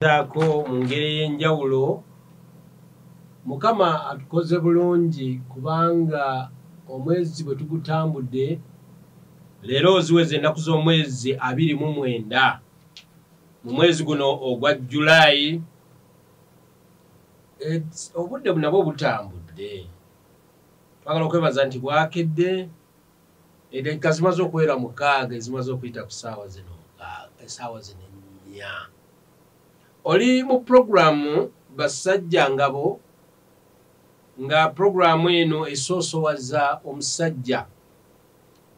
Zaako mu ngeri ey'enjawulo. Mukama atukoze bulungi kubanga omwezi bwe tugutambudde leero ziweze ennaku z'omwezi 29 mu mwezi guno ogwa Julayi. Obudde nabwo butambudde, twagala okwebaza nti bwakedde, eddakiika zimaze okuwera 6 ezimaze okuyita ku ssaawa zino essaawa zino 4. Oli mu puroguramu Basajja Ngabo, nga puroguramu eno esoosowaza omusajja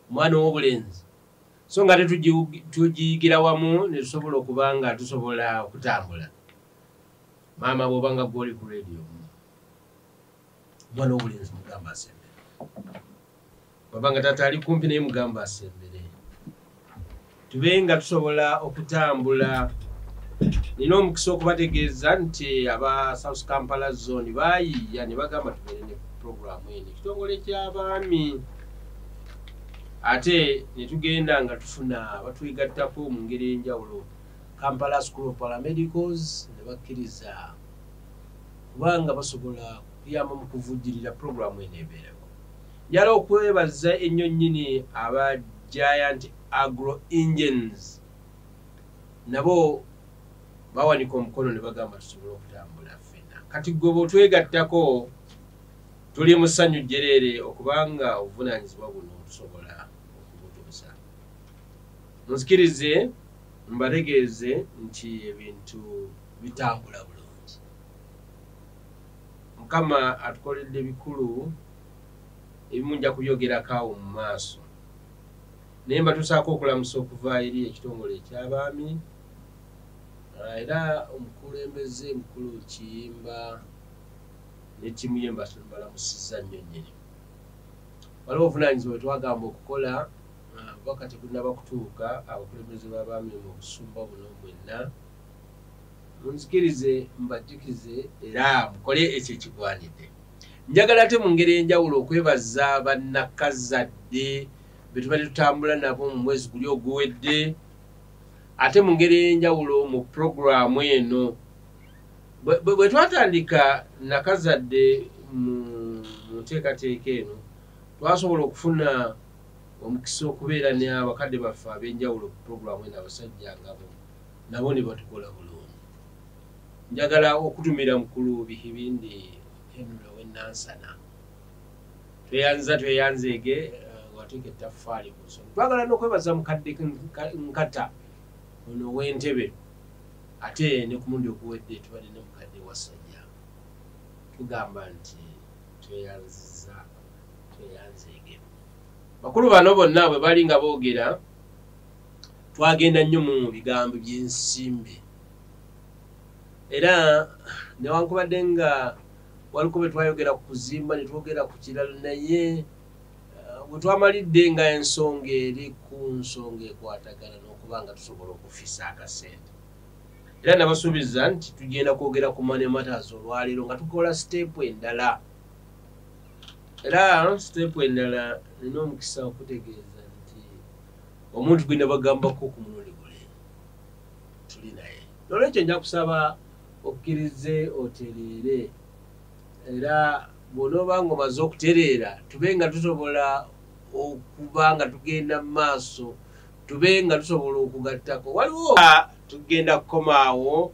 omwana ow'obulenzi, so nga tugiyigira wamu ne tusobola okuba nga tusobola okutambula. Maama bw'oba nga gw'oli ku rediyo, omwana ow'obulenzi mugamba asembere, bw'aba nga taata ali kumpi naye mugamba asembere, tube nga tusobola okutambula. Nina omukisa okubategeeza nti aba South Kampala Zone baayiiya ne bagamba tubeere ne puroguramu eno, ekitongole ky'abaami, ate ne tugenda nga tufuna abatwegattako mu ngeri ey'enjawulo. Kampala School of Paramedicals ne bakkiriza kubanga basobola kuyamba mu kuvujjirira puroguramu eno ebeerewo. Njagala okwebaza ennyo nnyini aba Giant Agro Engines, nabo bawanika omukono ne bagamba tusobole okutambula ffenna. Kati gwe bw'otwegattako tuli mu ssanyu jjereere okubanga obuvunaanyizibwa buno tusobola okubutuusa. Munzikirize mbategeeze nti ebintu bitambula bulungi. Mukama atukoledde bikulu ebimu nja kubyogerako awo mu maaso, naye mbatuusaako okulamusa okuva eri ekitongole eky'abaami, era omukulembeze mukulu Kiyimba ne ttiimu ye mbalamusizza nnyo nnyini. Waliwo obuvunaanyizibwa bwe twagamba okukola obubaka tebunnaba kutuuka, abakulembeze b'abaami mu busumba buno mwenna munzikirize mbajjukize era mukole ekyo ekigwanidde. Njagala ate mu ngeri ey'enjawulo okwebaza bannakazadde be tubadde tutambula nabo mu mwezi guli oguwedde, ate mu ngeri ey'enjawulo mu puroguramu eno. Bwe twatandika Nakazadde mu nteekateeka eno, twasobola okufuna omukisa okubeera n'abakadde baffe ab'enjawulo ku puroguramu eno, abasajja ngabo nabo ne batukola bulungi. Njagala okutumira mukulu Bihibindi Henry ow'Ennansana, tweyanza tweyanzeege wateeka ettaffaali ku nsonga. Twagala n'okwebaza mukadde Nkata ono ow'Entebe, ate ne ku mulundi oguwedde tubadde ne mukadde Wasajja. Tugamba nti tweyanziza tweyanzeege. Bakulu bano bonna bwe bali nga boogera, twagenda nnyo mu bigambo by'ensimbi, era newankubadde nga waliko bwe twayogera ku kuzimba ne twogera ku kirala, naye bwe twamalidde nga ensonga eri ku nsonga ekwatagana n'okuba nga tusobola okufisa akasente. Era nabasuubiza nti tugenda kwogera ku Money Matters olwaleero nga tukola siteepu endala. Era siteepu endala nina omukisa okutegeeza nti omuntu gwe nabagambako ku mulundi guli tuli naye. Nolwekyo nja kusaba okkirize otereere, era bw'onooba ng'omaze okutereera tube nga tusobola okuba nga tugenda mu maaso, tube nga tusobola okugattako. Waliwo tugenda kukomaawo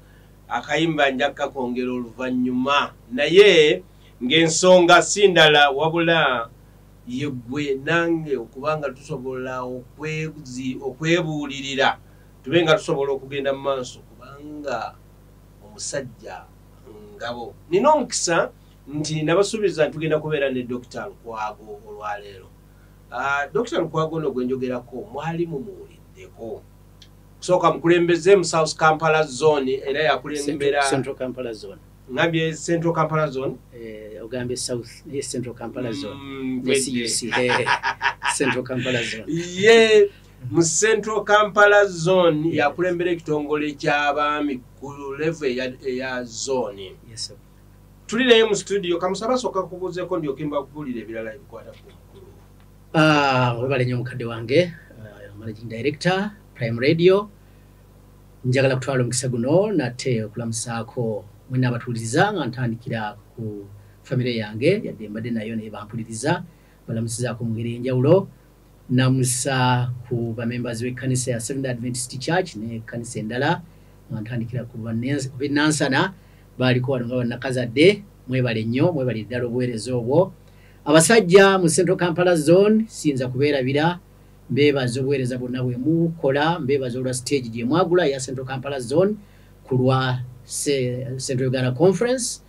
akayimba nja kukakwongera oluvannyuma, naye ng'ensonga si ndala wabula ye ggwe nange okuba nga tusobola okwebuulirira, tube nga tusobola okugenda mu maaso kubanga omusajja ngabo. Nina omukisa nti nabasuubiza nti tugenda kubeera ne Dr. Lukwago olwaleero. Dr. Lukwago ono gwe njogerako mwali mumuwuliddeko. Kusooka mukulembeze mu South Kampala Zone, era yakulembera Central Kampala Zone. Ngambye Central Kampala Zone? Ogambye South, ye Central Kampala Zone. Ne CUC, Central Kampala Zone. Ye mu Central Kampala Zone yakulembera ekitongole ky'abaami ku level eya zone. Yes, sir. Tuli naye mu studio, kamusaba sooka kubuuzeeko ndyoke mbakubuulire ebirala ebikwata ku mukulu. Webale nnyo mukadde wange, Managing Director, Prime Radio. Njagala kutwala omukisa guno nate okulamusaako mwenna abatuwuliriza nga ntandikira ku famire yange, yadde mbadde nayo naye bampuliriza, balamusizaako mu ngeri ey'enjawulo. Namusa ku bamembers b'ekkanisa ya Seventh Adventist Church n'ekkanisa endala nga ntandikira ku b'e Nansana, baaliko wano nga bannakazadde. Mwebale nnyo, mwebale ddala obuweereza obwo. Abasajja mu Central Kampala Zone siyinza kubeerabira, mbeebaza obuweereza bwonna bwe mukola, mbeebaza olwa stage gye mwagula eya Central Kampala Zone ku lwa Central Uganda Conference.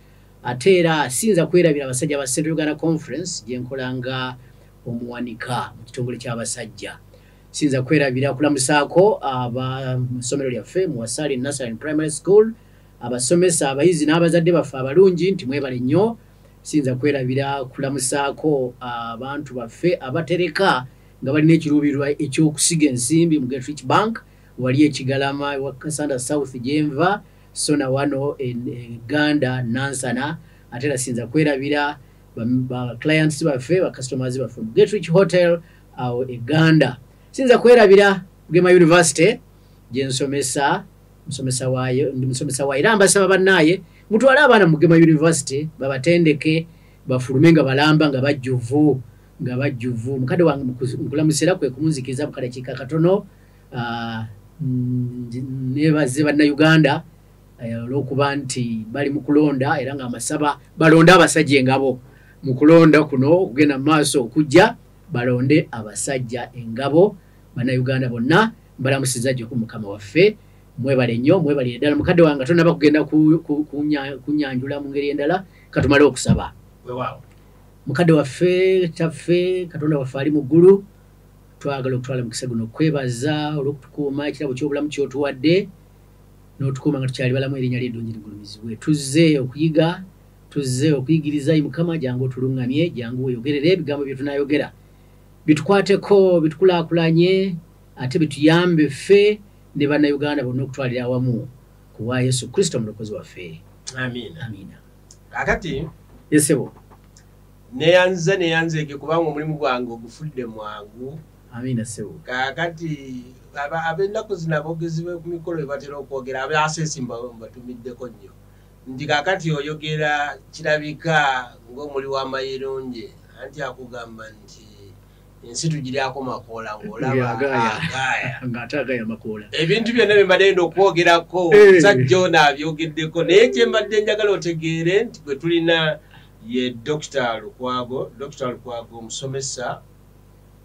Ate era siyinza kwerabira abasajja ba Central Uganda Conference gye nkola nga omuwanika mu kitongole ky'abasajja. Siyinza kwerabira kulamusaako aba mu ssomero lyaffe mu Wasali Nursery and Primary School, abasomesa, abayizi n'abazadde baffe abalungi nti mwebale nnyo. Siyinza kwerabira kulamusaako abantu baffe abatereka nga balina ekiruubirirwa ekyokusiga ensimbi mu Get Rich Bank wali ekigalama wa Kasanda South gyenva, so na wano e Ganda Nansana. Ate era siyinza kwerabira ba clients baffe, ba customers baffe mu Get Rich Hotel awo e Ganda. Siyinza kwerabira Bugema University gye nsomesa, musomesa waayo, ndi musomesa waayo, era mbasaba bannaaye mutwale abaana mu Bugema University babatendeke bafulume nga balamba, nga bajjuvu, nga bajjuvu. Mukadde wange, nkulamusira kwe kumunzikiriza mu kadakiika katono. Nebaze bannayuganda olw'okuba nti bali mu kulonda, era nga amasaba balonde abasajja engabo mu kulonda kuno okugenda mu maaso okujja, balonde abasajja engabo. Bannayuganda bonna mbalamusiza gyo ku Mukama waffe. Mwebale nnyo, mwebalire ddala. Mukadde wange, tonaba kugenda kunyanjula mu ngeri endala, katumale okusaba. Weewaawo. Mukadde waffe, taffe, Katonda waffe ali mu ggulu, twagala okutwala mukisa guno okwebaza olw'okutukuuma, ekirabo ky'obulamu kyotuwadde n'otukuuma nga tukyali balamu. Erinnya lyeddungi ligulumizibwe. Tuzze okuyiga, tuzze okuyigiriza. Yi Mukama, jangu otuluŋŋamye, jangu weeyogerere, ebigambo bye tunayogera bitukwateko, bitukulaakulanye, ate bituyambe ffe ne bannayuganda bonna okutwalira awamu, kuwa Yesu Kristo omulokozi waffe. Amiina. Amiina. Kakati Yesebo. Neyanze, neyanzeeke kubanga omulimu gwange ogufudde mwangu. Amiina, ssebo. Kaakati ab'ennaku zino aboogezi ku mikolo bye batera okwogera, abaseesi mbatumiddeko nnyo nti kaakati oyogera kirabika ng'omuli w'amayirungi, anti akugamba nti ensi tugiryako makoola ng'olaba Ng'agaaya. Agaaya. Ng'ate agaya makoola. Ebintu byonna bye mbadde ngenda okwogerako, omusajja ono abyogeddeko, naye kye mbadde njagala otegeere nti gwe tulina ye Dr Lukwago. Dr Lukwago omusomesa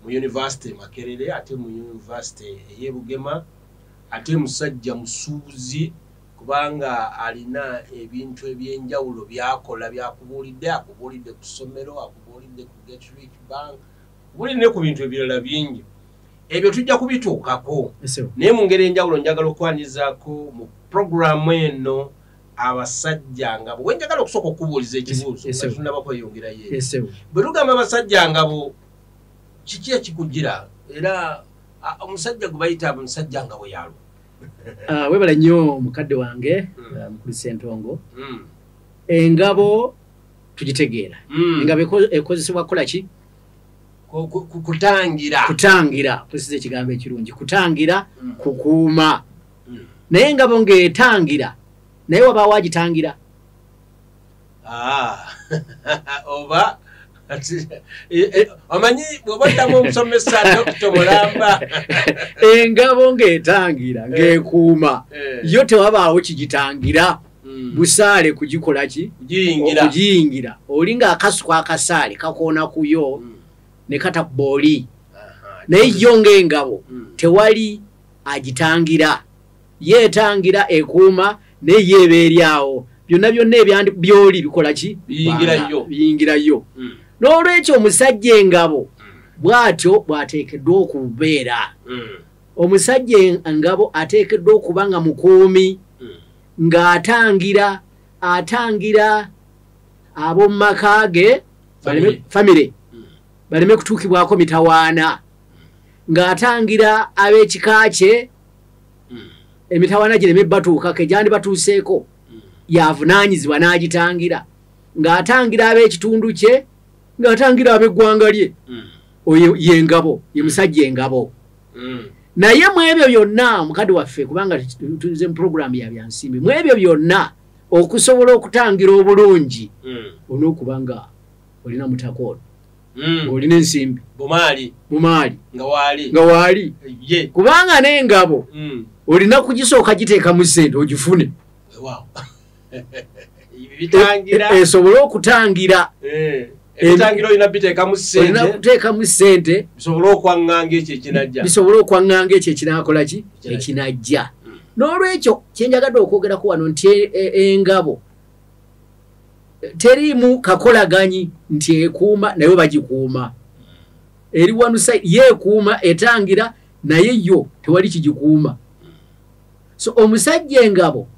mu University Makerere, ate mu University ey'Ebugema, ate musajja musuubuzi kubanga alina ebintu ebyenjawulo byakola byakubuulidde. Akubuulidde ku ssomero, akubuulidde ku Get Rich Bank, akubuulidde ne ku bintu ebirala bingi. Ebyo tujja kubituukako. Ssebo. Naye mu ngeri enjawulo njagala okwanizaako mu puroguramu eno abasajja ngabo. We njagala okusooka okubuuliza ekibuuzo nga tunaba kweyongerayo eyo. Ssebo. Bwe tugamba abasajja ngabo, kiki ekikugira era omusajja gwe bayita musajja ngabo yalo? Ah, webale nnyo mukadde wange, mukulu Ssentongo. Engabo tugitegeera. Engabo ekozesebwa kukola ki? Kutangira. Kutangira, kozesa ekigambo ekirungi, kutangira, kukuuma. Naye engabo ng'etangira, naye wabaawo agitangira? Ah, oba omanyi bw'oba ddamu omusomesa Dr Mulamba. Engabo ng'etangira, ng'ekuuma, yo tewabaawo kigitangira busaale kugikola ki? Kugiyingira. Okugiyingira. Oli ng'akasuka akasaale kakoona ku yo ne katakuba oli, naye yo ng'engabo tewali agitangira. Yeetangira, ekuuma, naye ye eba eri awo, byonna byonna ebyandi byoli bikola ki? Biyingira yo. Biyingira yo. N'olwekyo omusajja engabo bw'atyo bw'ateekeddwa okubeera. Omusajja engabo ateekeddwa okuba nga mukuumi, ng'atangira, atangira ab'omu maka ge Family. Family baleme kutuukibwako mitawaana, ng'atangira ab'ekika kye emitawaana gireme batuukako egyandi batuuseeko, yavunaanyizibwa n'agitangira, ng'atangira ab'ekitundu kye, ng'atangira ab'eggwanga lye. Oyo ye ngabo, ye musajja engabo. Naye mu ebyo byonna mukadde waffe, kubanga tuze mu puroguramu ya byansimbi, mu ebyo byonna okusobola okutangira obulungi olina okuba nga olina mutaka ono, ng'olina ensimbi bumaali nga waali, kubanga n'engabo olina kugisooka giteekamu ssente ogifune esobole okutangira. Olina kuteekamu ssente bisobole okwaŋŋanga ekyo ekinajja, bisobole okwaŋŋanga ekyo ekinaakola ki, ekinajja. N'olwekyo kyenjagadde okwogerako wano nti engabo teriimu kakolaganyi nti ekuuma naye bagikuuma, eri one side, yeekuuma etangira naye yo tewali kigikuuma. So omusajja engabo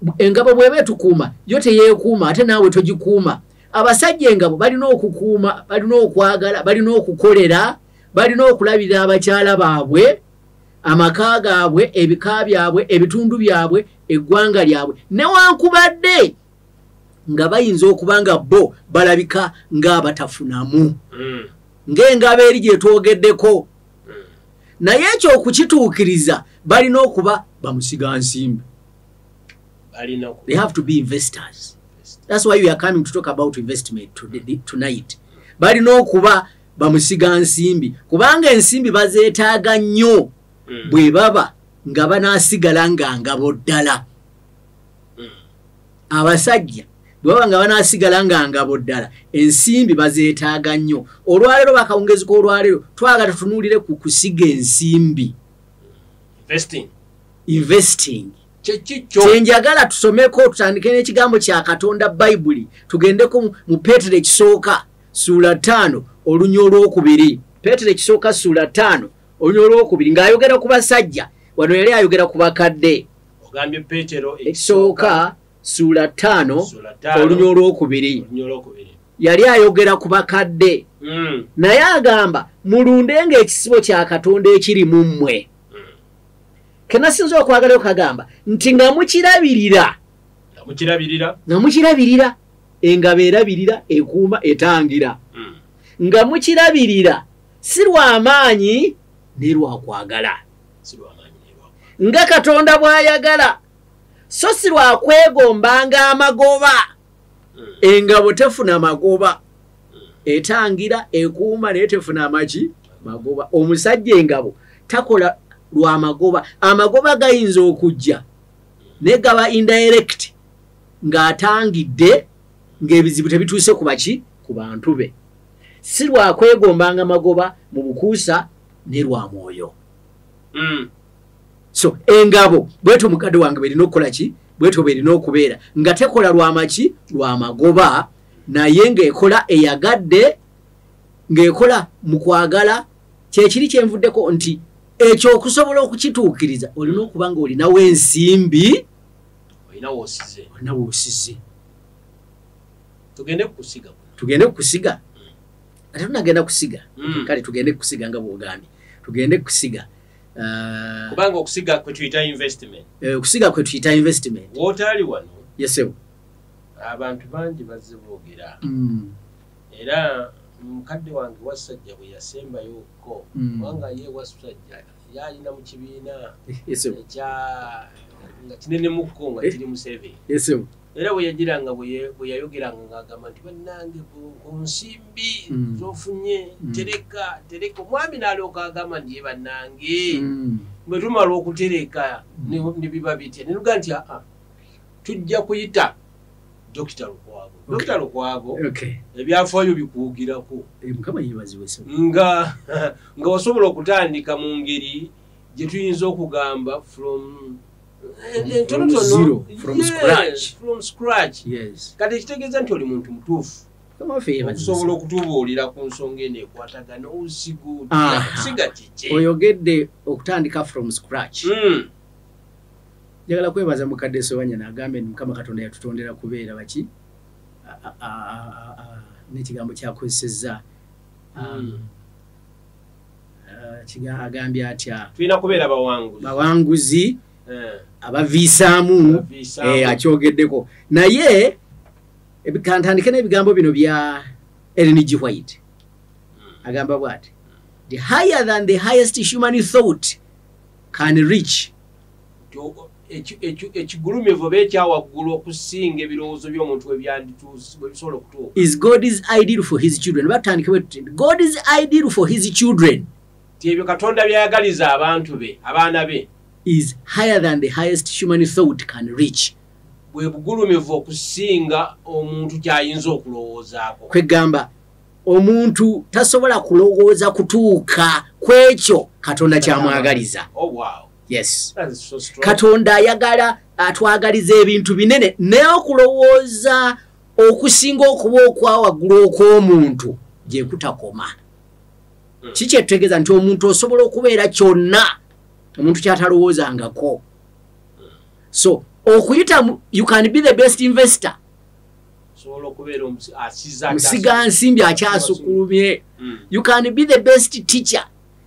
bw'eba etukuuma yo teyeekuuma, ate naawe togikuuma. Abasajja engabo balina okukuuma, balina okwagala, balina okukolera, balina okulabirira abakyala baabwe, amaka gaabwe, ebika byabwe, ebitundu byabwe, eggwanga lyabwe, newankubadde nga bayinza okuba nga bo balabika ng'abatafunamu ng'engabo eri gye twogeddeko. Naye ekyo okukituukiriza balina okuba bamusigansimbi. They have to be investors. That's why we are coming to talk about investment tonight. Balina okuba bamusigansimbi, kubanga ensimbi bazeetaaga nnyo bwe baba nga banaasigala nga ngabo ddala. Abasajja bwe baba nga banaasigala nga ngabo ddala, ensimbi bazeetaaga nnyo. Olwaleero bakawungezi k'olwaleero twagala tutunuulire ku kusiga ensimbi, investing. Kyenjagala tusomeko, tutandike n'ekigambo kya Katonda Bayibuli, tugendeko mu Peetero ekisooka ssuula 5 olunya olwokubiri. Peetero ekisooka ssuula 5 olunya olwokubiri, ng'ayogera ku basajja, wano yali ayogera ku bakadde. Ogambye Peetero ekisooka ssuula 5 olunya olwokubiri, yali ayogera ku bakadde. Naye agamba mulundenga ekisibo kya Katonda ekiri mu mmwe. Kenasinza okwagalayo kagamba nti nga mukirabirira, nga mukirabirira, engabo erabirira, ekuuma, etangira. Nga mukirabirira si lw'amaanyi ne lwa kwagala, nga Katonda bw'ayagala, so si lwa kwegombanga amagoba. Engabo tefuna magoba, etangira, ekuuma, naye tefuna amaki magoba. Omusajja engabo takola lwa magoba. Amagoba gayinza okujja naye gaba indirect, ng'atangidde ng'ebizibu tebituuse ku baki, ku bantu be. Si lwa kwegombanga magoba mu bukuusa ne lwa mwoyo. So engabo bwetyo mukadde wange bwerina okukola ki, bwetyo bwerina okubeera nga tekola lwa maki, lwa magoba, naye ng'ekola eyagadde, ng'ekola mu kwagala. Kyekiri kyenvuddeko nti ekyo okusobola okukituukiriza olina okuba nga olinawo ensimbi, olina woosize. Tugende kusiga, tugende kusiga. Ate tunagenda kusiga. Kale tugende kusiga nga bw'ogambye, tugende kusiga. Kubanga okusiga kwe tuyita investment. Okusiga kwe tuyita investment. Wootaali wano yesewo abantu bangi bazze boogera. Era mukadde wange Wassajja bwe yasembayoko, kubanga ye Wassajja yalina mu kibiina ekya nga kinenemukko nga kiri Museveni. Era bwe yagiranga, bwe yayogeranga ng'agamba nti bannange ku nsimbi z'ofunye tereka tereka. Omwami n'alyoka agamba nti ye bannange bwe tumala okutereka ne biba bitya, ne luga nti aa tujja kuyita Dr. Lukwago. Dr. Lukwago ebyafaayo bikuwugirako nga wasobola okutandika mu ngeri gye tuyinza okugamba from from scratch. Kati ekitegeeza nti oli muntu mutuufu okusobola okutubuulira ku nsonga eno ekwatagana osiga kiki. Oyogedde okutandika from scratch. Njagala kwebaza mukadde Sobanya n'agambye nti Mukama Katonda yatutondera kubeera baki, n'ekigambo kyakozesezza agambye atya, tulina kubeera bawanguzi, bawanguzi abaviisaamu, akyogeddeko. Naye kantandike n'ebigambo bino bya Ellen G. White. Agamba bw'ati, the higher than the highest human thought can reach, ekigulumivu oba ekyawaggulu okusinga ebirowoozo by'omuntu webisobola okutuuka, is God's ideal for his children. Batandike bwe tuti, God's ideal for his children, nti ebyo Katonda by'ayagaliza abantu be, abaana be, is higher than the highest human thought can reach. Bwe bugulumivu okusinga omuntu ky'ayinza okulowoozaako. Kwegamba omuntu tasobola kulowooza kutuuka ku ekyo Katonda kyamwagaliza. Oh, wow. Yes. That is so strong. Katonda ayagala atwagaliza ebintu binene, naye okulowooza okusinga okuba okwa waggulu okw'omuntu gye kutakoma. Kikyetutegeeza nti omuntu osobola okubeera kyonna omuntu kyatalowoozangako. So okuyita, you can be the best investor, Osobola okubeera asiza musiga nsimbi akyasukulumye. You can be the best teacher,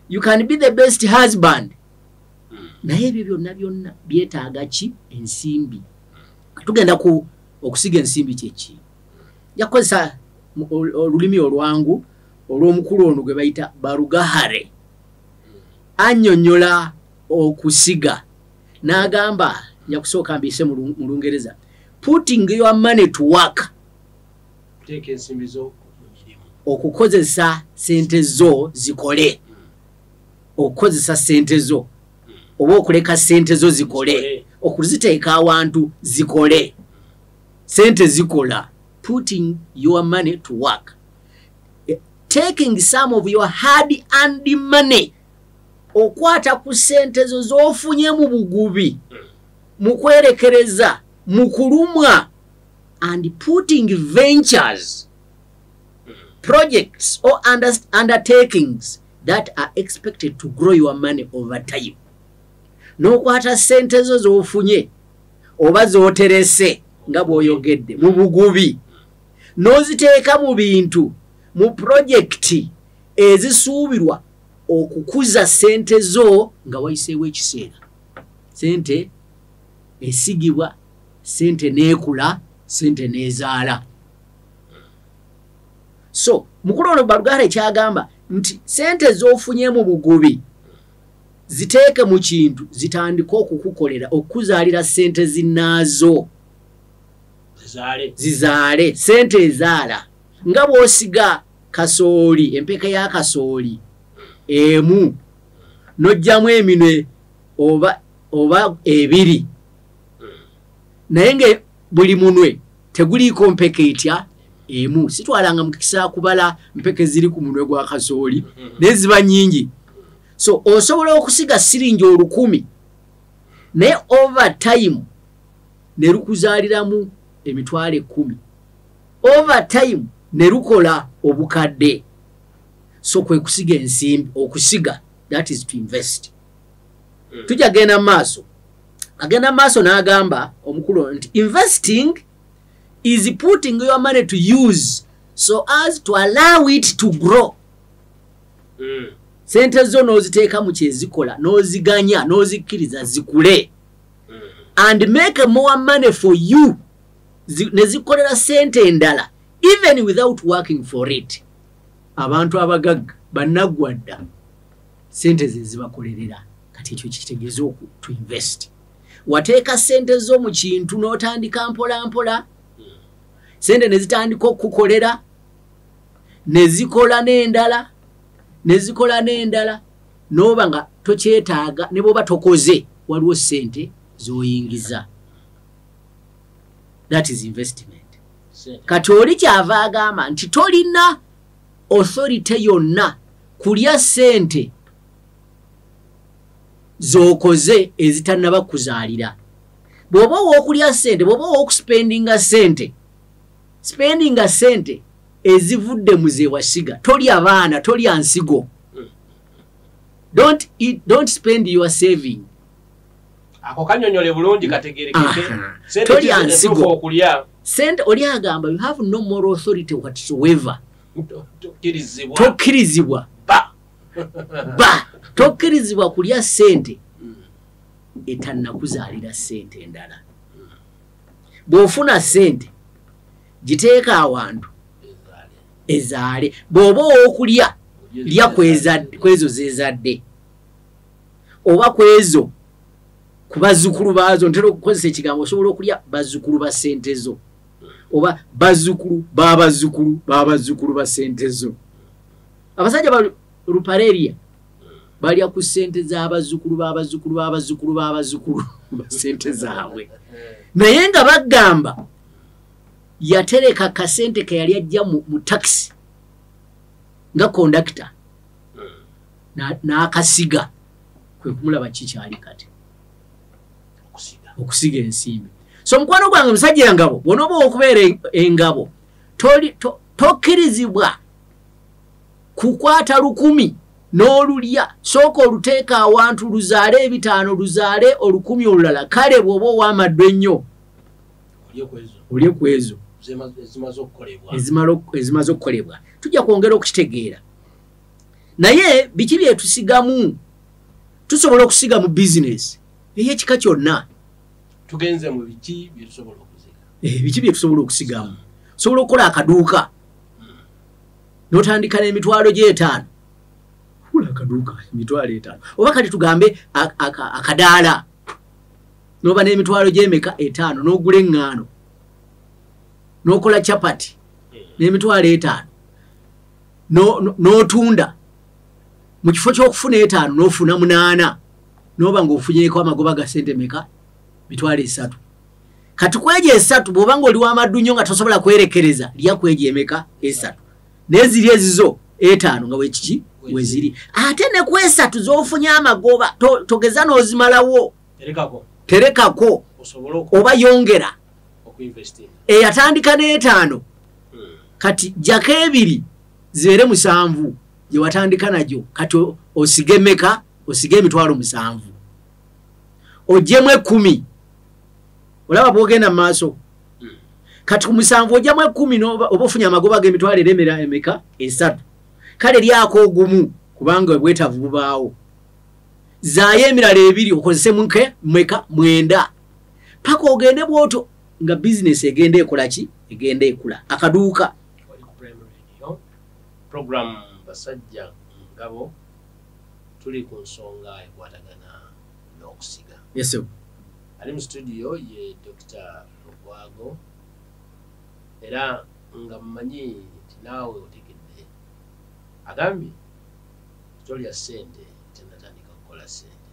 you can be the best husband, naye ebyo byonna byonna byetaaga ki? Ensimbi. Tugenda ku okusiga ensimbi kyeki. Yakozesa olulimi olwangu olw'omukulu ono gwe bayita Barugahare, annyonnyola okusiga n'agamba, nja kusooka mbiise mu Lungereza, putting your money to work, kuteeka ensimbi zo mu mirimu, okukozesa sente zo zikole, okukozesa sente zo oba okuleka sente zo zikole, Zikole. okuziteeka awantu zikole. Sente zikola. Putting your money to work, taking some of your hard earned money, okwata ku sente zo z'ofunye mu bugubi, mu kwerekereza, mu kulumwa, and putting ventures, projects or undertakings that are expected to grow your money over time. N'okwata sente zo z'ofunye oba z'oterese nga bw'oyogedde mu bugubi, n'oziteeka mu bintu, mu projekiti ezisuubirwa okukuza sente zo nga wayiseewo ekiseera. Sente esigibwa, sente neekula, sente neezaala. So mukulu ono Barugahara ekyagamba nti sente z'ofunye mu bugubi ziteeke mu kintu zitandike okukukolera, okukuzaalira sente zinnaazo. Zizaale. Zizaale. Sente ezaala nga bw'osiga kasooli, empeke ya kasooli emu n'oggyamu eminwe oba ebiri, naye nga buli munwe teguliiko mpeke etya? Emu. Sitwalanga mukisa kubala mpeke ziri ku munwe gwa kasooli, naye ziba nnyingi. So osobola okusiga siringi 1000, naye over time ne lukuzaaliramu 100,000, over time ne lukola obukadde. So kwe kusiga ensimbi, okusiga, that is to invest. Tujja genda mu maaso. Agenda mu maaso n'agamba omukulu nti investing is putting your money to use so as to allow it to grow. Sente zo n'oziteeka mu kyezikola, n'oziganya, n'ozikkiriza zikule and make more money for you, ne zikolera sente endala even without working for it. Abantu abagagga bannaggwa dda, sente ze zibakolerera. Kati ekyo kitegeeza to invest. Wateeka sente zo mu kintu n'otandika mpola mpola, sente ne zitandika okukukolera, ne zikola n'endala, ne zikola n'endala, n'oba nga tokyetaaga, ne bw'oba tokoze waliwo sente z'oyingiza. That is investment. Sente. Kati oli kyava agamba nti tolina authority yonna kulya sente z'okoze ezitannaba kuzaalira. Bw'oba ow'okulya sente, bw'oba ow'okuspendinga sente, spendinga sente ezivudde mu ze wasiga. Tolya baana, tolya nsigo. Don't eat, don't spend your saving. Ako kanyonyole bulungi kategerekeke. Aha. Sente Tolya kizi nsigo. etuuka okulya. Sente oli agamba you have no moral authority whatsoever. Tokkirizibwa. Tokkirizibwa. Ba. Ba tokkirizibwa kulya sente etannakuzaalira sente endala. Bw'ofuna sente giteeka awantu ezaale. Bw'oba ow'okulya, lya kwezo zezadde. Oba kwezo ku bazzukulu baazo, ntera okukozesa ekigambo osobola okulya bazzukulu ba ssente zo oba bazzukulu babazzukulu babazzukulu ba ssente zo. Abasajja ba Ruparelia balya ku ssente z'abazzukulu babazzukulu babazzukulu babazzukulu ba ssente zaabwe, naye nga bagamba yatereka kasente ke yali ajja mu takisi nga kondakita n'akasiga, kwe kumulaba kikyali kati okusiga ensimbi. So mukwano gwange musajja engabo, bw'onooba okubeera engabo tokkirizibwa kukwata 1000 n'olulya. Sooka oluteeka awantu luzaale 5, luzaale 1000 olulala. Kale bw'oba ow'amaddu ennyo olye ku ezo ezimaze okukolebwa. Tujja kwongera okukitegeera. Naye biki bye tusigamu? Tusobola okusiga mu bizinesi ey'ekika kyonna. Tugenze mu biki bye tusobola okusiga? Biki bye tusobola okusigamu? Osobola okukola akaduuka n'otandika n'emitwalo gy'etaano. Kola akaduuka emitwalo 5, oba kati tugambe akadaala n'oba n'emitwalo gy'emeka 5, n'ogula eŋŋaano n'okola chapati n'emitwalo 5 n'otunda. Mu kifo ky'okufuna 5 n'ofuna 8, n'oba ng'ofunyeeko amagoba ga ssente meka? Mitwalo 3. Kati kwegyo 3 bw'oba ng'oli w'amaddu nnyo nga tosobola kwerekereza, lya kwegyo emeka? 3. Naye ziri ezizo 5 nga wekiki weziri. Ate ne ku 3 z'ofunye amagoba togeza n'ozimalawo, terekako oba yongera. Eyatandika n'etaano kati jjako 2 zibeere 7 gye watandika nagyo. Kati osige meka? Osige emitwalo 7, oggyemu 10. Olaba bw'ogenda mu maaso. Kati ku 7 ogyamu 10 oba ofunye amagoba g'emitwalo eremera emeka? 3. Kale lyako ogumu kubanga obwetaavu bubaawo. Zaayo emirala 2 okozese meka? 9. Paka ogende bw'otyo nga bizinesi egenda ekola ki? Egenda ekula. Akaduuka. Program Basajja Ngabo, tuli ku nsonga ekwatagana n'okusiga. Yes sir. Ali mu studio ye Dr. Lukwago, era nga mmanyi nti naawe otegedde. Agambye tolya ssente tennatandika kukola ssente.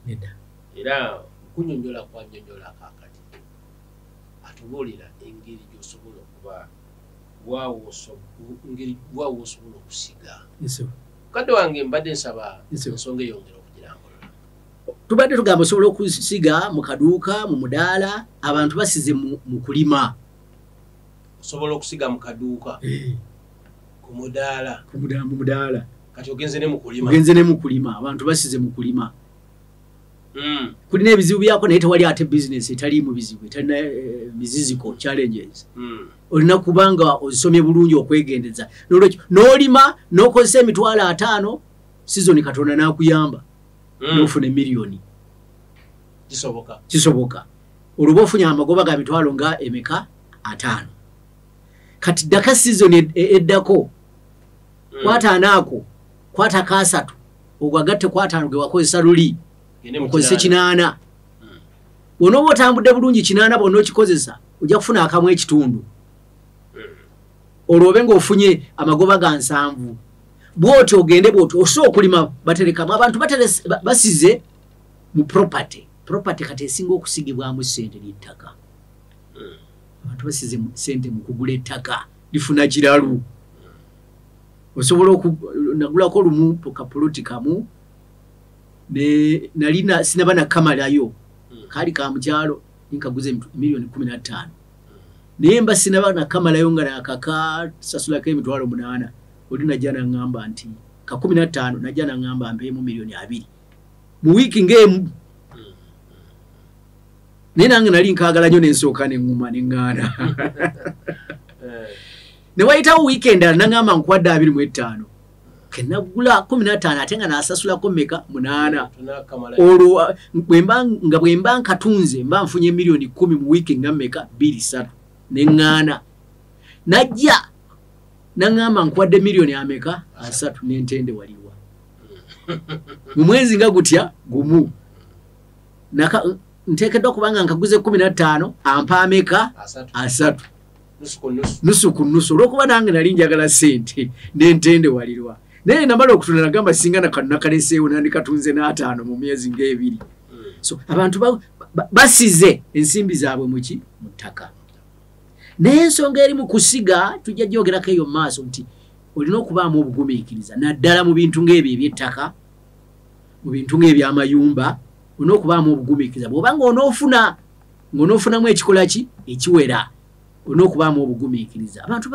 Nedda. Era nkunyonnyola kwannyonnyola kaakati atubuulira engeri gy'osobola okuba waawo osobola okusiga. Mukadde wange mbadde nsaba ensonga eyongera okugirambulula. Tubadde tugamba osobola okusiga mu kaduuka, mu mudaala, abantu basize mu kulima. Osobola okusiga mu kaduuka, ku mudaala. Ku mudaala. Kati ogenze ne mu kulima. Ogenze ne mu kulima, abantu basize mu kulima. Kulina ebizibu byako naye tewali ate bizinesi etaliimu bizibu, etalina miziziko, challenges. Olina kubanga ozisomye bulungi okwegendeza. N'olwekyo n'olima n'okozesa emitwalo 5, sizoni Katonda n'akuyamba n'ofuna emiliyoni. Kisoboka. Kisoboka. Olwo ofunye amagoba ga mitwalo nga emeka? 5. Kati ddaka sizoni eddako kwata 4 ako, kwata 3, ogwo agatte ku 5 ge wakozesa luli, okozese 8. Bw'onooba otambudde bulungi 8 bw'onookikozesa ojja kufuna akamu ekitundu. Olwo obe ng'ofunye amagoba ga 7. Bw'otyo ogende bw'otyo osobola okulima baterekamu. Abantu basize mu property. Property kati esinga okusigibwamu ssente ly'ettaka. Abantu basize ssente mu kugula ettaka lifuna kiralu. Osobola nagulako lumu kapuloti kamu ne nalina sinaba nakamalayo, kaali ka mukyalo nkaguze miliyoni 15, naye mba sinaba nakamalayo nga nakaka sasulako emitwalo 8. Oli najja naŋŋamba nti ka 15, najja naŋŋamba mpeemu miliyoni 2 mu wiiki ng'emu, naye nange nali nkaagala nnyo nensooka neŋŋuma neŋŋaana. Ne wayitawo wiiki endala naŋŋamba nkuwadde 25, kenagula 15 ate nga nasasulako meka? 8. Olwo nga bwemba nkatunze mba nfunye miliyoni 10 mu wiiki nga meka? 2 3. Neŋŋaana. Najja naŋŋamba nkuwadde miliyoni ameka? 3. N'entende waliwa. Mu mwezi nga gutya gumu. Nteekeddwa kubanga nkaguze 15 ampa ameka 3. Nusu ku nusu. Olw'okuba nange nali njagala ssente n'entende walirwa. Naye namala okutunda nagamba singa nakaleseewo nandikatunze n'ataano mu myezi ng'ebiri. So abantu basize ensimbi zaabwe muki mu ttaka. Naye ensonga eri mu kusiga tujja gyogerako eyo mu maaso nti olina okubaamu obugumiikiriza naddala mu bintu ng'ebyo eby'ettaka, mu bintu ng'ebyamayumba, olina okubaamu obugumiikiriza. Bw'oba ng'onoofuna ng'onoofunamu ekikola ki ekiwera, olina okubaamu obugumiikiriza. Abantu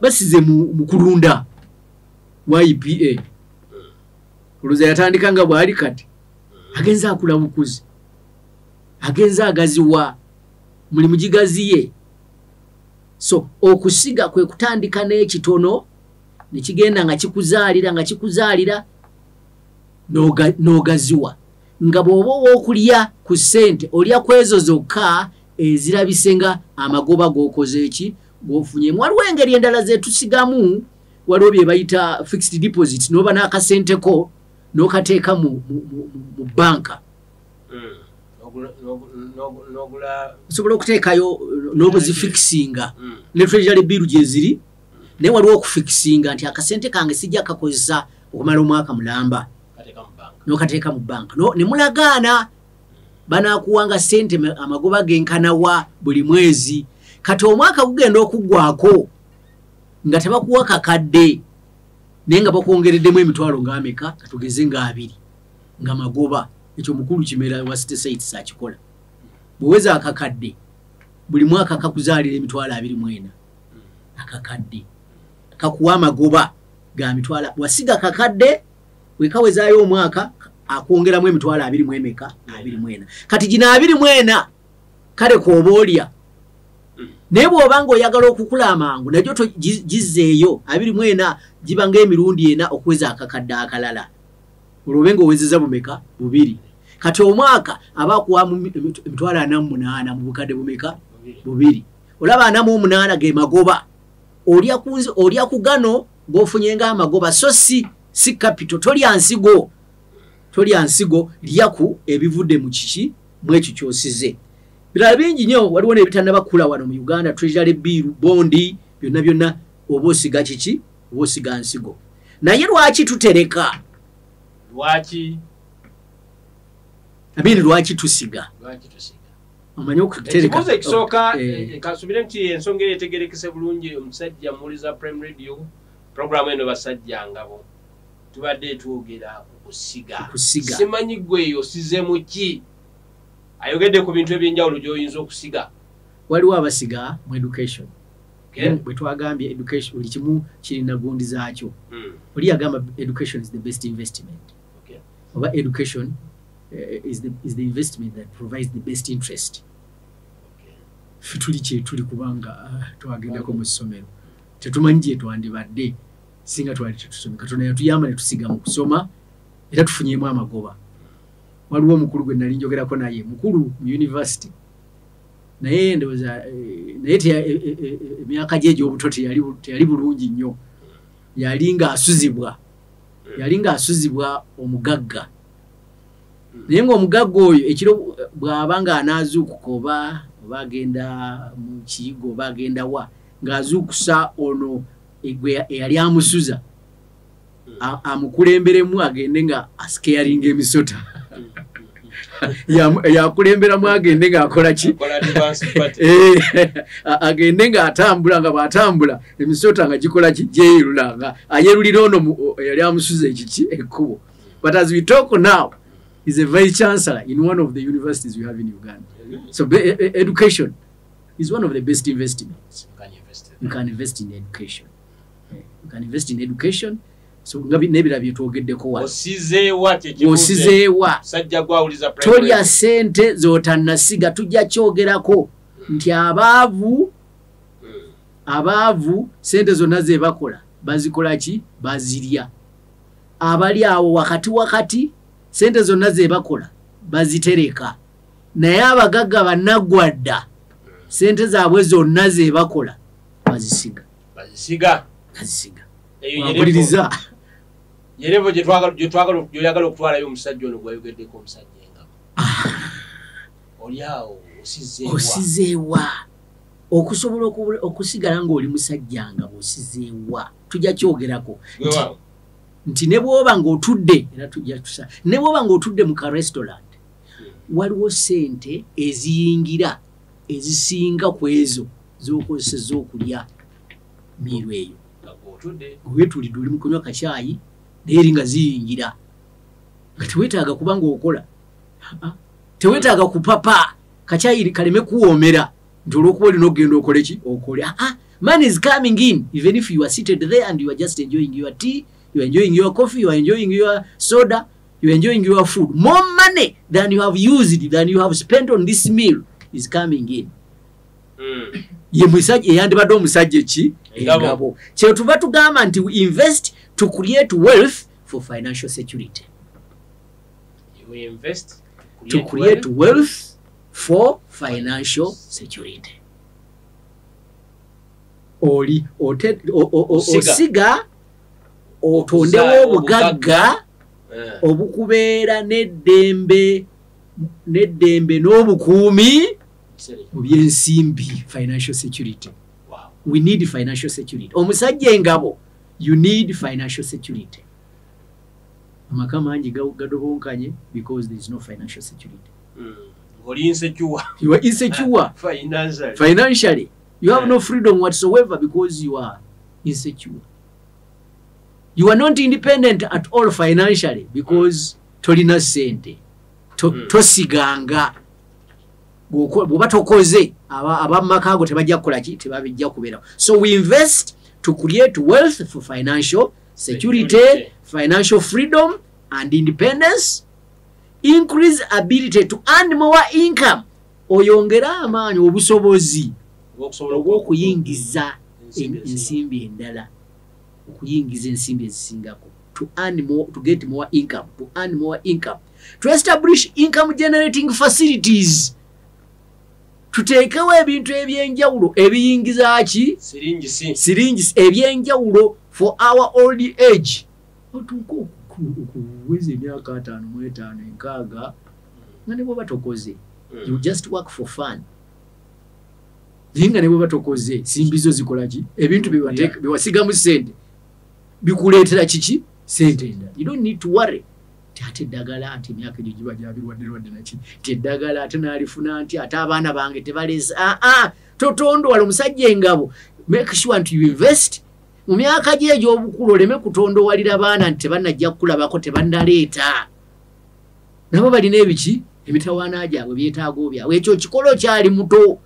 basize mu kulunda YPA. Olowooza yatandika nga bw'ali kati agenze akula bukuzi, agenze agaziwa, mulimu gigaziye. So okusiga kwe kutandika n'ekitono ne kigenda nga kikuzaalira nga kikuzaalira n'ogaziwa. Nga bw'oba ow'okulya ku ssente olya ku ezo zokka ezirabise nga amagoba g'okoze eki g'ofunyemu. Waliwo engeri endala ze tusigamu, waliwo bye bayita fixed deposit, n'oba n'akasenteko n'okateeka mu banka. Osobola okuteekayo n'obuzifikisinga ne treasury bill gye ziri, naye waliwo okufikisinga nti akasente kange sijja kakozesa okumala omwaka mulamba, n'okateeka mu banka ne mulagaana banaakuwanga ssente amagoba genkanawa buli mwezi. Kati omwaka gugenda okuggwako nga tebakuwa kakadde, naye nga bakwongereddemu emitwalo ng'ameka, katugeze nga 2 nga magoba. Ekyo mukulu Kimera wa City Sites akikola. Bw'oweza akakadde buli mwaka kakuzaalira emitwalo 24. Akakadde kakuwa amagoba ga mitwalo, wasiga kakadde wekawezaayo omwaka akwongeramu emitwalo 24. Kati gino 24 kale k'oba olya. Naye bw'oba ng'oyagala okukula amangu nagyo gizzeeyo 24 giba ng'emirundi 4 okuweza akakadde akalala. Olwo obe ng'owezezza bumeka? 2. Kati omwaka aba akuwamu emitwalo 48 mu bukadde bumeka? 2. Olaba 48 ge magoba. Olya ku gano g'ofunye ng'amagoba, so si capital. Tolya nsigo, tolya nsigo, lya ku ebivudde mu kiki mu ekyo ky'osize. Birala bingi nnyo, waliwo n'ebitannaba kukula wano mu Uganda, treasury bill, bondi, byonna byonna oba osiga kiki, oba osiga nsigo. Naye lwaki tutereka? Lwaki? Abiri lwaki tusiga? Lwaki tusiga? Omanyi okutereka. Ekibuuzo ekisooka, kansubire nti ensonga eyo etegerekese bulungi. Omusajja muwuliza Prime Radio, programu eno Basajja Ngabo. Tubadde twogera ku kusiga. Simanyi ggwe eyo osize mu ki? Ayogedde ku bintu ebyenjawulo gy'oyinza okusiga. Waliwo abasiga mu education. Bwe twagambye education buli kimu kirina gundi zaakyo. Oli yagamba education is the best investment. Oba education is the investment that provides the best interest. Ffe tuli kye tuli kubanga twagendako mu ssomero. Tetumanyi gye twandibadde singa twali tetusomye. Katonda yatuyamba ne tusiga mu kusoma era tufunyeemu amagoba. Waliwo omukulu gwe nali njogerako naye, mukulu mu university, naye ndowooza naye emyaka gye egy'obuto teyali bulungi nnyo. Yali ng'asuzibwa, yali ng'asuzibwa omugagga. Naye ng'omugagga oyo ekiro bw'aba ng'anaazuukuka oba agenda mu kiyigo oba agenda wa, ng'azuukusa ono gwe eyali amusuza amukulemberemu agende nga asikeyaringa emisota. Yakulemberamu agende ng'akola ki? Agende ng'atambula, nga bw'atambula emisota nga gikola ki? Gyeyerula, nga ayerulira ono eyali amusuza ekiki ekkubo. But as we talk now, he's a vice chancellor in one of the universities we have in Uganda. So education is one of the best investments. You can invest in education. You can invest in education. So nga n'ebirala bye twogeddeko wano. Osizeewa kye Osizeewa. Sajja gwawuliza Prime Tolya Radio. ssente z'otannasiga. Tujja kyogerako nti abaavu ssente zonna ze bakola bazikola ki? Bazirya. Abali awo wakati wakati ssente zonna ze bakola bazitereka. Naye abagagga bannaggwadda ssente zaabwe zonna ze bakola bazisiga. Bazisiga. Bazisiga. Eyo Wampuliriza. Ye level gye twagala, gy'oyagala okutwalayo omusajja ono gwayogeddeko, omusajja engabo. Oli awo osizeewa. Osizeewa okusobola okusigala ng'oli musajja nga bw'osizeewa. Tujja kyogerako Weewaawo. nti ne bw'oba ng'otudde, era tujja tusa, ne bw'oba ng'otudde mu ka restaurant, waliwo ssente eziyingira ezisinga ku ezo z'okozeseza okulya meal eyo. Nga gw'otudde. Weetulidde, oli mu kunywa kacyayi, naye eri nga ziyingira nga teweetaaga kuba ng'okola. Ah, teweetaaga kupapa kacyayi kaleme kuwoomera nti olwokuba olina okugenda okole ki, okole. Ah, money is coming in even if you are seated there and you are just enjoying your tea, you are enjoying your coffee, you are enjoying your soda, you are enjoying your food. More money than you have used, than you have spent on this meal is coming in. Ye musajja eyandibadde omusajja ki? Engabo. Engabo. Kyetuva tugamba nti we invest to create wealth for financial security. You invest To create wealth for financial security. Oli Osiga. osiga otondewo Okuzaayo obugagga obukubeera n'eddembe n'obukuumi mu byensimbi, financial security. We need financial security. Omusajja engabo, you need financial security. Amaka mangi gadobonkanye because there is no financial security. Oli insecure. You are insecure. Financially. Financially you have no freedom whatsoever because you are insecure. You are not independent at all financially because tolina sente. Tosiganga. Bw'oba tokoze, ab'amaka ago tebajja kukola ki, tebabijja kubeerawo. So we invest to create wealth for financial security, Security. financial freedom and independence, increase ability to earn more income, oyongere amaanyi, obusobozi Obw'okusobola obw'okuyingiza ensimbi ezisinga. Ensimbi endala, okuyingiza ensimbi ezisingako, to earn more, to get more income, to earn more income, to establish income generating facilities, tuteekewo ebintu ebyenjawulo ebiyingiza ki? Siringi si. Siringi ebyenjawulo for our old age, otuuke okuweza emyaka 55, 60, nga ne bwoba tokoze, you just work for fun, naye nga ne bweba tokoze, simbi zo zikola ki? Ebintu byewasigamu sente bikuleetera kiki? Sente endala. You don't need to worry ti ate eddagala, nti emyaka egyo giba gyabirwadde lwadde naki, nti eddagala ate naalifuna, nti ate abaana bange tebalesa. Aa, totondowala. Omusajja engabo, make sure nti you invest mu myaka gye egy'obukulu, oleme kutondowalira baana nti tebannajja kukulabako, tebannaleeta. Nabo balina ebiki, emitawaana gyabwe, byetaago byabwe. Ekyo kikolo okyali muto,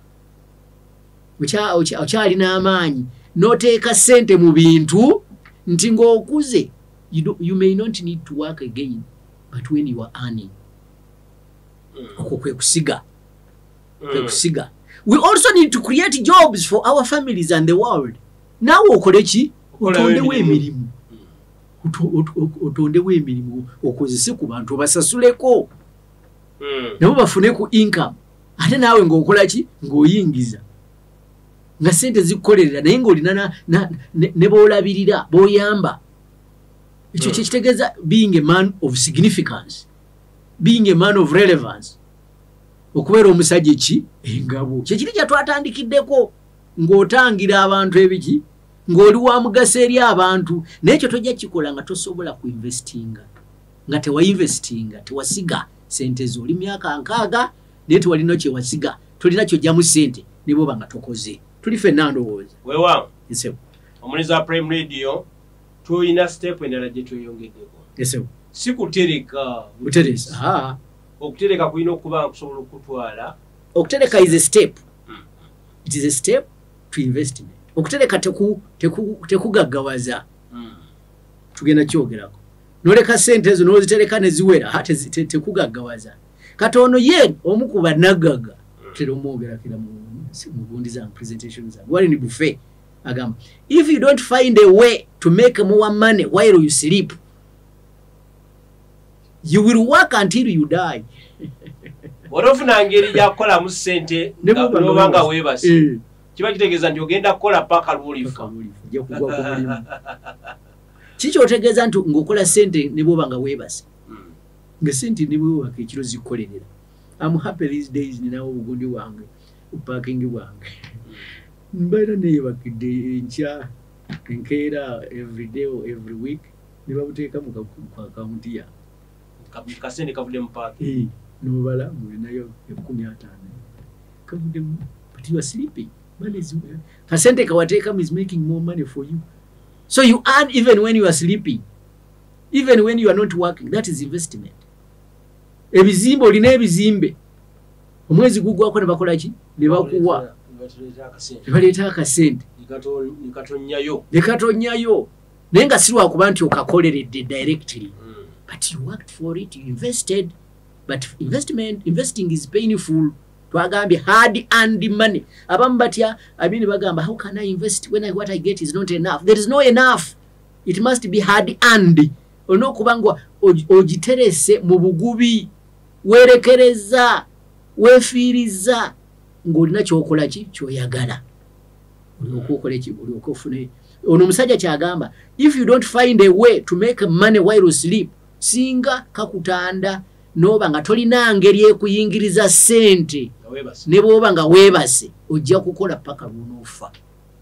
okyalina amaanyi, n'oteeka ssente mu bintu nti ng'okuze you may not need to work again, but when you are earning, okwo kwe kusiga, kwe kusiga. We also need to create jobs for our families and the world. Naawe okole ki? Okolawo otondewo emirimu. Emirimu. Otondewo emirimu, okozese ku bantu, obasasuleko, nabo bafune ku income, ate naawe ng'okola ki? Ng'oyingiza, nga sente zikukolerera, naye ng'olina ne b'olabirira, b'oyamba. Ekyo kyekitegeeza being a man of significance, being a man of relevance, okubeera omusajja ki? Engabo. Kyekiri kyetwatandikiddeko, ng'otangira abantu ebiki, ng'oli wa mugaso eri abantu. Naye ekyo tojja kikola nga tosobola kuinvestinga, nga tewainvestinga, tewasiga sente zo. Oli myaka 60 naye tewalina kyewasiga, tolina kyojjamu sente ne bwoba nga tokoze. Tuli ffenna, ndowooza. Weewaawo. Esebo. Omulizi wa Prime Radio, tulina step endala gye tweyongeddeko. Esebo. Si kutereka. Butereza. Aha. Okutereka kulina okuba nga kusobola okutwala. Okutereka is a step. It is a step to investment. Okutereka tekugaggawaza. Tugenda kyogerako. Noleka sente ezo nozitereka ne ziwera, ha, tekugaggawaza. Katono ye omu ku bannagagga, tera omwogerakira mu gundi zange, presentation zange, Warren Buffett agamba, if you don't find a way to make more money while you sleep, you will work until you die. Bw'oba ofuna ngeri gyakukolamu ssente Ne bw'oba noba nga nga weebase, kiba kitegeeza nti ogenda kukola paka lw'olifa. Paka lw'olifa, ojja kugwa ku mulimu. Kikyotegeeza nti ng'okola ssente ne bw'oba nga weebase, nga ssente ne bwewaka ekiro zikukolerera. Am happy these days, ninawo obugundi bwange, buparking bwange, mbeera neebakidde enkya enkeera, every day or every week ne babuteeka mu ku akawunti yange. Kasente kavudde mu paaki. Eh, nobala mulinayo 50 kavuddemu, but you are sleeping. Money is, kasente kawateekamu is making more money for you. So you earn even when you are sleeping, even when you are not working. That is investment. Ebizimbe, olina ebizimbe, omwezi gugwako ne bakola ki? Ne bakuwa. Batuleeta akasente. Ne baleeta akasente. Nekatonyayo. Ne katonyayo, naye nga si lwakuba nti okakoleredde directly, but you worked for it, you invested. But investing is painful. Twagambye hard earned money. Abamu batya abini, bagamba, "How can I invest when what I get is not enough?" There is no enough. It must be hard earned. Olina okuba nga ogiterese mu bugubi, weerekereza, weefiiriza, ng'olina kyokola ki kyoyagala, olyoke okole ki, olyoke ofune. Ono omusajja kyagamba, if you don't find a way to make money while you sleep, singa kakutanda n'oba nga tolina ngeri ekuyingiriza ssente Nga weebase. Ne bw'oba nga weebase, ojja kukola paka lwonoofa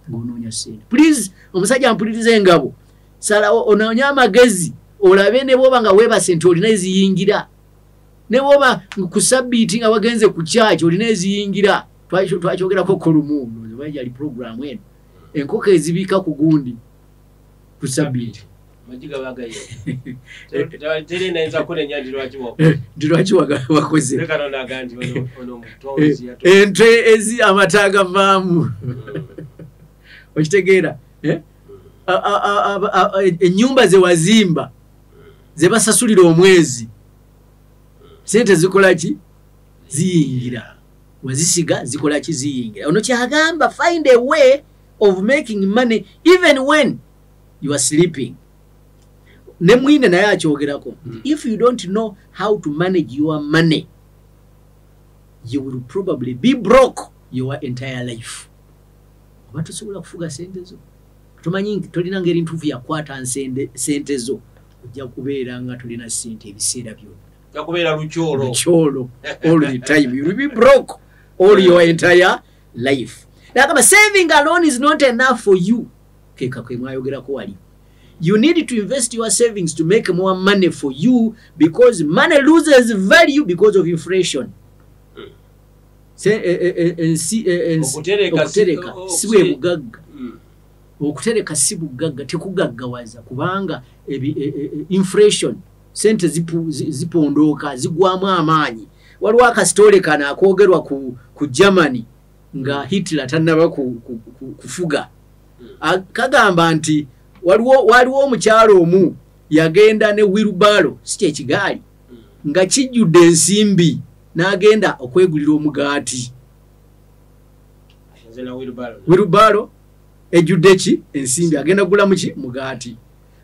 ng'onoonya ssente. Please, omusajja mpuliriza, engabo salawo onoonye amagezi olabe ne bw'oba nga weebase nti olina eziyingira, ne bw'oba ku sabbiiti nga wagenze ku kyaki olina eziyingira. Twakyogerako ko lumu yali programu eno, enkoko ezibiika ku gundi ku sabbiiti. Amagi gaba gayiye, teri nayinza kunenya nti lwaki Nti lwaki wakoze. Leka Katonda aga nti ono omutonzi Ente ezi amata agavaamu, okitegeera? Eh? Ennyumba ze wazimba ze basasulira omwezi, sente zikola ki? Ziyingira. Wazisiga, zikola ki? Ziyingira. Ono kyagamba, find a way of making money even when you are sleeping. Ne mwine naye akyogerako. If you don't know how to manage your money, you will probably be broke your entire life. Oba tosobola kufuga sente zo, tomanyi nti tolina ngeri ntuufu yakwata sente zo, ojja kubeera nga tolina sente ebiseera byonna. Gakubeera lukyolo. Lukyolo all the time. You will be broke all your entire life. Nagamba, saving alone is not enough for you. Keka kwe mwayogerako wali. You need to invest your savings to make more money for you, because money loses value because of inflation. Okutereka Okutereka si bwe bugagga. Okutereka si bugagga, tekugaggawaza, kubanga inflation, sente zipondooka, zigwamu amaanyi. Waliwo akasitole kano akoogerwa ku Germany nga Hitler tannaba kufuga. Kagamba nti waliwo omukyalo omu yagenda ne wheelbarrow, si kyekigaali, nga kijjudde ensimbi, n'agenda okwegulira omugaati. Nze na wheelbarrow. Wheelbarrow ejjudde ki? Ensimbi. Agenda kugulamu ki? Mugaati.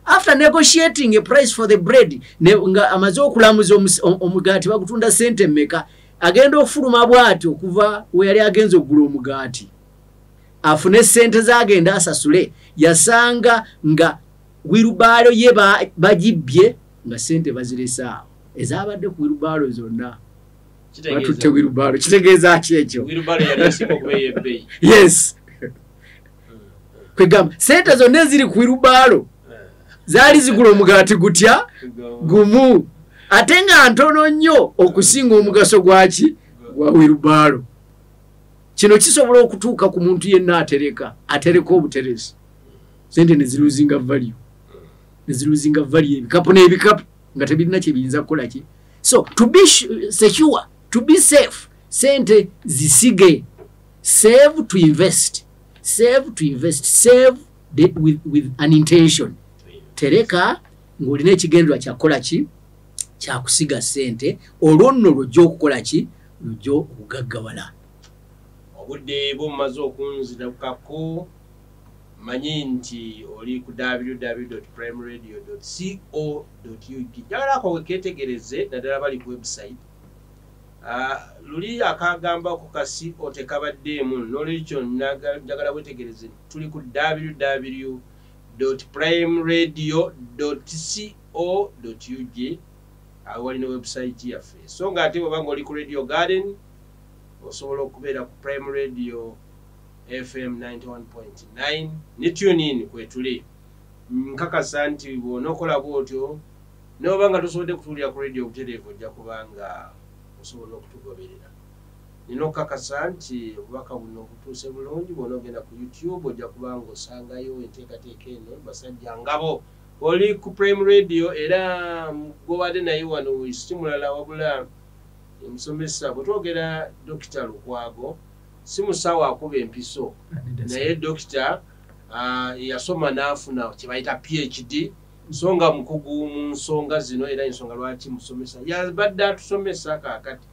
After negotiating a price for the bread, nga amaze okulamuza omugaati bagutunda sente mmeka, agenda okufuluma bw'ati okuva we yali agenza okugula omugaati afune sente zagenda asasule, yasanga nga wheelbarrow ye bagibbye, nga sente bazirese awo ezabadde ku wheelbarrow zonna. Batutte wheelbarrow. Kitegeeza ki ekyo? Wheelbarrow yali esinga okuba ey'ebbeeyi. Yes, kwegamba sente zonna eziri ku wheelbarrow zaali zigula omugaati gutya? Gumu, ate nga ntono nnyo okusinga omugaso gwaki? Gwa wheelbarrow. Kino kisobola okutuuka ku muntu yenna atereka, atereka obuteresi, sente nezilosinga value, nezilosinga value, ebikapu n'ebikapu nga tebirina kyebiyinza kukola ki. So to be secure, to be safe, sente zisige. Save to invest, save to invest, save with an intention. Tereka ng'olina ekigendererwa kyakukola ki? Kyakusiga sente. Olwo nno lwojja okukola ki? Lwojja okugaggawala. Obudde bumumaze okunzirukako. Manyi nti oli ku www primeradio co ug. Njagala ako weketegereze, naddala bali ku website. Luli akagambako kasi otekabaddeemu, nolwekyo njagala wetegereze, tuli ku www www.primeradio co ug. Awo walina website yaffe. So nga ate bw'oba nga oli ku Radio Garden, osobola okubeera ku Prime Radio FM 91.9 ne TuneIn kwetuli. Nkakasa nti bw'onookola bw'otyo, n'oba nga tosobodde kutuulira ku radio obutereevu, ojja kuba nga osobola okutugoberera. Nina okukakasa nti obubaka buno butuuse bulungi. Bw'ona ogenda ku YouTube, ojja kuba nga osangayo enteekateeka eno, Basajja Ngabo. Oli ku Prime Radio, era gwobadde naye wano si mulala wabula omusomesa. Bwe twogera Dokita Lukwago, si musawo akuba empiso, naye dokita yasoma n'afuna kye bayita PhD, so nga mukugu mu nsonga zino, era ensonga lwaki musomesa yabadde atusomesa kaakati.